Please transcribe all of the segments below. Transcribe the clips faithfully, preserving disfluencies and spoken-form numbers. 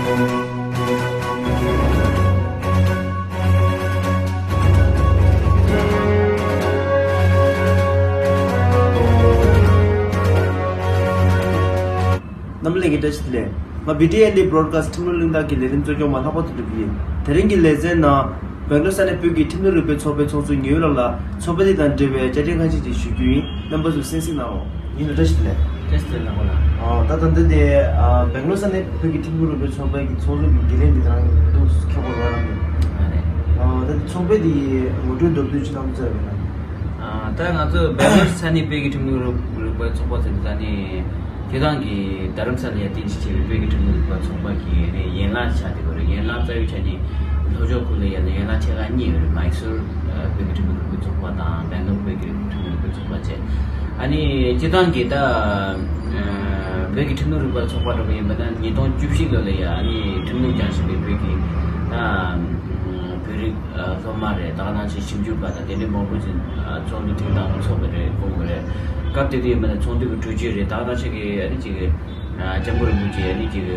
རྣམ་པ་ལྷན་རྒྱས་བཀྲ་ཤིས་བདེ་ལེགས། ང་བི་ཊི་ཨེལ་ཨི་བྷི་རོཌ་ཁ་སི་ཊི་ཁྲིམས་ལུགས་གླེང་སྟེགས་ཀྱི་ལས་རིམ་གཙོ་སྐྱོང་པ་ལྷག་པ་དོན་གྲུབ་ཡིན། དེ་རིང་གི་ལེ་ཚན་ནང་། སྦེང་ལོར་ས་གནས་བོད་ཀྱི་ཁྲིམས་ལུགས་རིག་པའི་ཚོགས་པའི་ཚོགས་གཙོ་ཉི་འོད་ལགས་ལ་ཚོགས་པ་འདི་དང་འབྲེལ་བའི་བཅར་འདྲི་ཁ་ཤས་ཅིག་ཞུ་རྒྱུ་ཡིན། རྣམ་པ་ཚོས་གསན་གཟིགས་གནང་རོགས། ཉིན་ལ་བཀྲ་ཤིས་བདེ་ལེགས། བཀྲ་ཤིས་བདེ་ལེགས་ལགས་ལགས། ཨ། ད་ད་ལྟ་དེ་ཨ་སྦེང་ལོར་ས་གནས་བོད་ཀྱི་ཁྲིམས་ལུགས་རིག་པའི་ཚོགས་པའི་གི་ཚོགས་གཙོ་གི་འགན་ལེན་འདི་དང་ཏོག་ཙམ་ཁྱད་པར་ཡོད་རང་ཡིན། ཨ་རེད། ཨ། ད་ཚོགས་པའི་དེ་ངོ་སྤྲོད་མདོར་བསྡུས་ཅིག་གནང་ཚར་བས་ན། ཨ། ད་ང་ཚོ་སྦེང་ལོར་ས་གནས་བོད་ཀྱི་ཁྲིམས་ལུགས་རིག་པའི་ཚོགས་པ་ཟེར་དུས་ད་ནི་སྤྱིར་བཏང་གི་རྡ་རམ་ས་ལ་ཡ་རྟེན་གཞི་བྱས་པའི་བོད་ཀྱི་ཁྲིམས་ལུགས་རིག་པའི་ཚོགས་པ་གི་ཡན་ལག་ཆགས་བསྡད་ཡོད་རེད། ཡན་ལག་རྩ་བའི་ཆ་ནས་ལྷོ་ཕྱོགས་ཁུལ་ལ་ཡ་ཡན་ལག་ཆེ་ཁག་གཉིས་ཡོད་རེད། མའི་སུར་བོད་ཀྱི་ཁྲིམས་ལུགས་རིག་པའི་ཚོགས་པ་དང་སྦེང་ལོར་བོད་ཀྱི་ཁྲིམས་ལུགས་རིག་པའི་ཚོགས་པ་བཅས། ཨ་ནི་སྤྱིར་བཏང་གི་ད་བོད་ཀྱི་ཁྲིམས་ལུགས་རིག་པའི་ཚོགས་པ་འདྲ་པོ་ཡིན་པ་ན་ཉིས་སྟོང་བཅུ་བཞི་ལོ་ལ་ཡ་ཨ་ནི་ཁྲིམས་ལུགས་སྦྱངས་བཞིན་པའི་བོད་ཀྱི་ད་བོད་རིགས་སློབ་མ་རེད། ད་ག་ནང་བཞིན་ཞིབ་འཇུག་པ་དང་དེ་འདྲའི་མང་པོ་ཅིག་ཚོགས་འདུ་ཐེངས་དང་པོ་ཚོགས་པ་རེད། དགོངས་པ་རེད། སྐབས་དེ་དུས་ཡིན་པ་ན་ཚོགས་འདུ་གི་གྲོས་ཆོད་རེད། ད་ག་ནང་བཞིན་གྱི་ཨ་ནི་ཅིག་སྐྱབས་མགོན་རིན་པོ་ཆེ་ཨ་ནི་ཅིག་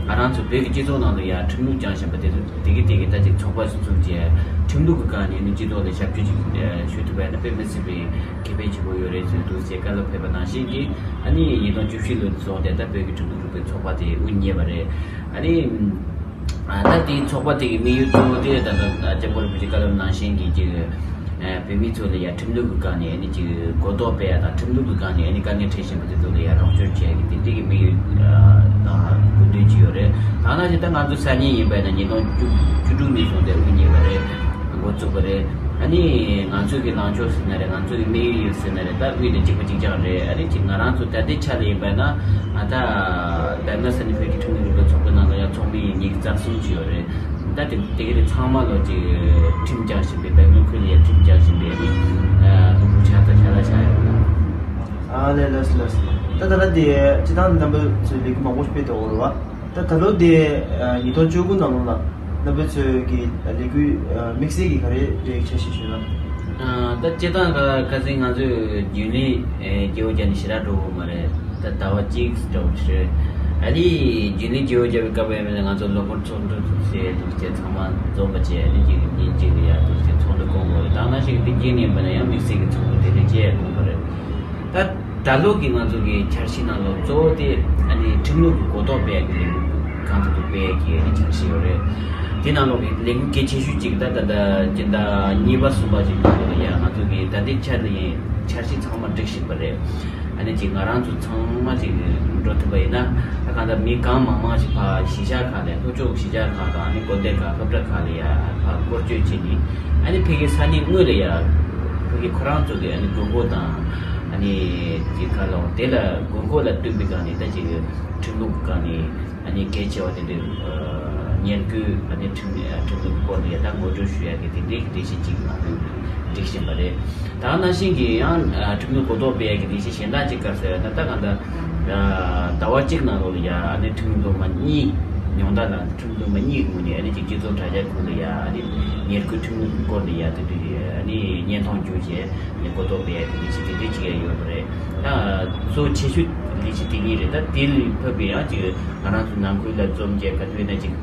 ང་རང་ཚོ་བོད་ཀྱི་སྤྱི་ཚོགས་ནང་ལ་ཡ་ཁྲིམས་ལུགས་སྦྱངས་བཞིན་པ་དེ་ཚོ་དེ་གི་དེ་གི་ད་ཅིག་ཚོགས་པ་ཞིག་བཙུགས་བྱས་ཁྲིམས་ལུགས་ཀྱི་སྒང་ནས་ཨ་ནི་སྤྱི་ཚོགས་ལ་ཞབས་ཞུ་ཅིག་ཞུ་ཐུབ་པ་ཡིན་ན་དཔེ་མི་སྲིད་པའི་ཁེ་ཕན་ཆེན་པོ་ཡོད་རེད་ཟེར་འདུག་ཅེས་བཀའ་སློབ་ཕེབས་པ་ནང་བཞིན་གྱི་ཨ་ནི་ཉིས་སྟོང་བཅུ་བཞི་ལོ་ནས་བཟུང་སྟེ་ད་བོད་ཀྱི་ཁྲིམས་ལུགས་རིག་པའི་ཚོགས་པ་དེ་དབུ་བརྙེས་པ་རེད། ཨ་ནི། ཨ། ད་དེའི་ཚོགས་པ་དེ་གི་དམིགས་ཡུལ་གཙོ་བོ་དེ་ད་ལྟ་སྐྱབས་མགོན་རིན་པོ་ཆེ་བཀའ་སློབ་ནང་བཞིན་གྱི་ཅིག་ཨ། བོད་མི་ཚོ་ལ་ཡ་ཁྲིམས་ལུགས་ཀྱི་སྒང་ནས་ཨ་ནི་ཅིག་གོ་རྟོགས་སྤེལ་ཡ་དང་ཁྲིམས་ལུགས་ཀྱི་སྒང་ནས་ཨ་ནི་དཀའ་ངལ་འཕྲད་བཞིན་པ་དེ་ཚོ་ལ་ཡ་རོགས་སྐྱོར་བྱེད་ཡ་གི་དེ་འདྲའི་གི་དམིགས་ཡུལ་ཨ། དང་སྐུལ་འདེད་ཅིག་ཡོད་རེད། ད་ནང་བཞིན་ད་ང་ཚོ་སང་ཉིན་ཡིན་པ་ཡིན་ན་ཉིས་སྟོང་བཅུ་དྲུག་ནས་བཟུང་སྟེ་དབུ་བརྙེས་པ་རེད། འགོ་བཙུགས་པ་རེད། ཨ་ནི་ང་ཚོའི་གི་ལངས་ཕྱོགས་ཟེར་ན་རེད། ང་ཚོའི་གི་དམིགས་ཡུལ་ཟེར་ན་རེད། ད་དབུས་ནས་གཅིག་པ་གཅིག་རྐྱང་རེད། ཨ་ནི་ཅིག་ང་རང་ཚོ་ད་ལྟའི་ཆ་ལ་ཡིན་པ་ན་ཨ། ད་སྦེང་ལོར་ས་གནས་བོད་ཀྱི་ཁྲིམས་ལུགས་རིག་པའི་ཚོགས་པའི་ནང་ལ་ཡང་ཚོགས་མི་ཉི་ཤུ་རྩ་གསུམ་ཅིག་ཡོད་རེད། ད་དེ་དེ་གི་རེད། ཚང་མ་ལོ་ཅིག་ཁྲིམས་སྦྱངས་བཞིན་པའི་སྦེང་ལོར་ཁུལ་ལ་ཡང་ཁྲིམས་སྦྱངས་བཞིན་པའི་ཨ་ནི་སློབ་ཕྲུག་ཆགས་ཚར་ཆགས་ལ་ཆགས་ཡོད་རེད། ཨ་ལས། ལགས་སོ་ལགས་སོ། ད་ད་ལྟ་དེ་སྤྱིར་བཏང་རྣམ་པ་ཚོས་ལས་འགུལ་མང་པོ་ཞིག་སྤེལ་འདུག་རེད་བ། ད་ད་ལོ་དེ་ཉིས་སྟོང་བཅུ་དགུ་ནང་ལོགས་ལ་རྣམ་པ་ཚོས་ཀྱི་ལས་འགུལ་དམིགས་བསལ་གྱི་ག་རེ་རེ་འཆར་གཞི་ཞུས་ན། ད་སྤྱིར་བཏང་ཁ་ཁ་སང་ང་ཚོས་རྒྱུན་ལས་སྐྱེ་བོ་རྒྱ་ནི་ཞེ་དྲག་འགྲོ་གི་མ་རེད། ད་ཟླ་བ་གཅིག་འདྲ་བོ་ཞིག་རེད། ཨ་ནི་རྒྱུན་ལས་སྐྱེ་བོ་རྒྱ་བའི་སྐབས་ཡིན་ན་ང་ཚོ་ལོ་འཁོར་ཚོགས་འདུ་ཚོགས་བྱས་འདུག་ཅེས་ཚང་མ་འཛོམས་པ་བྱས་ཨ་ནི་གཅིག་ཉིན་གཅིག་ལ་ཡར་འདུག་ཅེས་ཚོགས་འདུ་སྐོང་དགོས་རེད། ད་ནང་བཞིན་འདི་རྗེས་ནས་ཡིན་པ་ན་ཡང་དམིགས་བསལ་གྱི་ཚོགས་འདུ་དེ་འདྲ་བྱས་དགོས་པ་རེད། ད་ད་ལོ་གི་ང་ཚོ་གི་འཆར་གཞི་ནང་ལོགས་གཙོ་བོ་དེ་ཨ་ནི་ཁྲིམས་ལུགས་ཀྱི་གོ་རྟོགས་སྤེལ་ཡག་གི་ལས་འགུལ་གང་ཐུབ་ཐུབ་སྤེལ་ཡག་གི་ཨ་ནི་འཆར་གཞི་ཡོད་རེད། དེ་ནང་ལོགས་ཀྱི་ལས་འགུལ་གལ་ཆེ་ཤོས་གཅིག་ད་ད་ད་སྤྱི་ཟླ་གཉིས་པ་གསུམ་པ་ཅིག་གི་ལོ་ལ་ཡ་ང་ཚོ་གི་ད་ལྟའི་ཆར་ལ་ཡིན་འཆར་གཞི་ཚང་མ་སྒྲིག་བཞིན་པ་རེད། ཨ་ནི་ཅིག་ང་རང་ཚོ་ཚང་མ་ཅིག་འགྲོ་ཐུབ་པ་ཡིན་ན་ད་གང་ལྟར་མི་གང་མང་མང་ཞིག་ཕར་གཞིས་ཆགས་ཁག་ལ་ལྷོ་ཕྱོགས་གཞིས་ཆགས་ཁག་དང་ཨ་ནི་དགོན་སྡེ་ཁག་སློབ་གྲྭ་ཁག་ལ་ཡ་ཕར་སྐོར་སྐྱོད་བྱས་ནས་ཨ་ནི་ཕ་གི་ས་གནས་དངོས་ལ་ཡ་ཕ་གི་ཁོ་རང་ཚོ་གི་ཨ་ནི་དགོས་མཁོ་དང་། ཨ་ནི་དེ་ག་ལོག་དེ་ལ་དགོས་མཁོ་ལ་བསྟུན་པའི་སྒང་ནས་ད་ཅིག་ཁྲིམས་ལུགས་སྒང་ནས་ཨ་ནི་གལ་ཆེ་བ་དེ་འདྲའི་ཉེར་མཁོའི་ཨ་ནི་ཁྲིམས་ཁྲིམས་ལུགས་སྐོར་ནས་ད་ངོ་སྤྲོད་ཞུ་ཡག་གི་དེ་འདྲའི་གི་སྒྲིག་གཞི་ཅིག་ང་ཚོས་སྒྲིག་བཞིན་པ་རེད། ད་ནང་བཞིན་གྱི་ཡང་ཁྲིམས་ལུགས་གོ་རྟོགས་སྤེལ་ཡག་གི་སྒྲིག་གཞི་གཞན་དག་ཅིག་ག་རེ་ཟེར་ན་ད་གང་ལྟར་ཟླ་བ་གཅིག་ནང་ལོགས་ལ་ཡ་ཨ་ནི་ཁྲིམས་ལུགས་སློབ་མ་གཉིས་ཉུང་མཐའ་ལ། ཁྲིམས་སློབ་མ་གཉིས་ཀྱི་ངོས་ནས་ཨ་ནི་ཅིག་སྤྱི་ཚོགས་དྲ་རྒྱ་ཁུལ་ལ་ཡ་ཨ་ནི་ཉེར་མཁོའི་ཁྲིམས་ལུགས་སྐོར་ལ་ཡ་དེ་དུས་ཨ་ནི་བརྙན་མཐོང་བརྒྱུད་བྱས་ནས་གོ་རྟོགས་སྤེལ་ཡ་དེ་འདྲ་ཞིག་དེ་འདྲ་ཅིག་ཡ་ཡོད་པ་རེད། ད་གཙོ་ཆེ་ཤོས་ལས་གཞི་དེ་གཉིས་རེད། ད་དེ་ལས་ཕབ་པའི་ཡང་ཅིག་ང་རང་ཚོ་ནང་ཁུལ་ལ་འཛོམས་བྱས་ག་དུས་ན་ཅིག་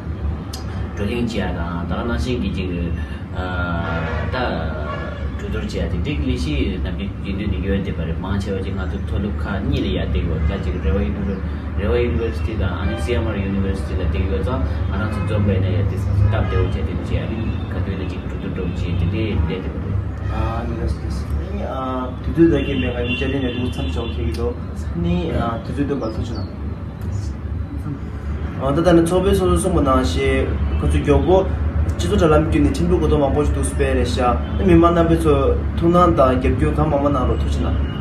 བགྲོ་གླེང་བྱེད་ཡ་དང་ད་ནང་བཞིན་གྱི་ཅིག་ད་གྲོས་བསྡུར་བྱེད་ཡ་དེ་འདྲའི་ལས་གཞི་ནམ་རྒྱུན་རྒྱུན་ལྡན་ནས་ཡོད་བསྡད་པ་རེད། མང་ཆེ་བ་ཅིག་ང་ཚོ་མཐོ་སློབ་ཁག་གཉིས་ལ་ཡ་བསྡད་ཡོད། ད་ཅིག་རེ་བ་ཡུ་ནི་ཝར་རེ་བ་ཡུ་ནི་ཝར་སི་ཊི་དང་ཨ་ནི་སི་ཨེམ་ཨར་ཡུ་ནི་ཝར་སི་ཊི་ལ་བསྡད་ཡོད་ཙང་ང་རང་ཚོ་འཛོམས་པ་ཡིན་ན་ཡ་དེ་སྟབས་བདེ་བོ་བྱས་དེ་འདྲ་བྱས་ཨ་ནི་ག་དུས་ན་ཅིག་གྲོས་བསྡུར་འགྲོ་བྱས་དེ་འདྲའི་བསྡད་བསྡད་པ་རེད། ཨ་ནི་ལགས་སོ། ཨ་ནི་ཨ་དུས་ཚོད་ད་གིན་མེད་ང་ཡིན་བཅར་ཡིན་ནས་འདུག་མཚམས་ཞོག་ཁེལ་གྱི་འདུག་ཨ་ནི་ཨ་དུས་ཚོད་སྟོན་པར་ཐུགས་རྗེ་གནང་། ཨ་ད་ལྟ་ནི་ཚོགས་པའི་སོ་སོ་གསུངས་པ་ནང་བཞིན་ཁོ་ཚོ་མགྱོགས་པོ་སྤྱི་ཚོགས་དྲ་ལམ་བརྒྱུད་ནས་ཁྲིམས་ལུགས་གོ་རྟོགས་མང་པོ་ཞིག་འདུག་སྤེལ་རེད་ཤག་ཨ་མི་མང་རྣམ་པའི་ཚོ་ཐུགས་སྣང་དང་རྒྱབ་སྐྱོར་གང་མང་མང་གནང་རོགས་ཐུགས་རྗེ་གནང་།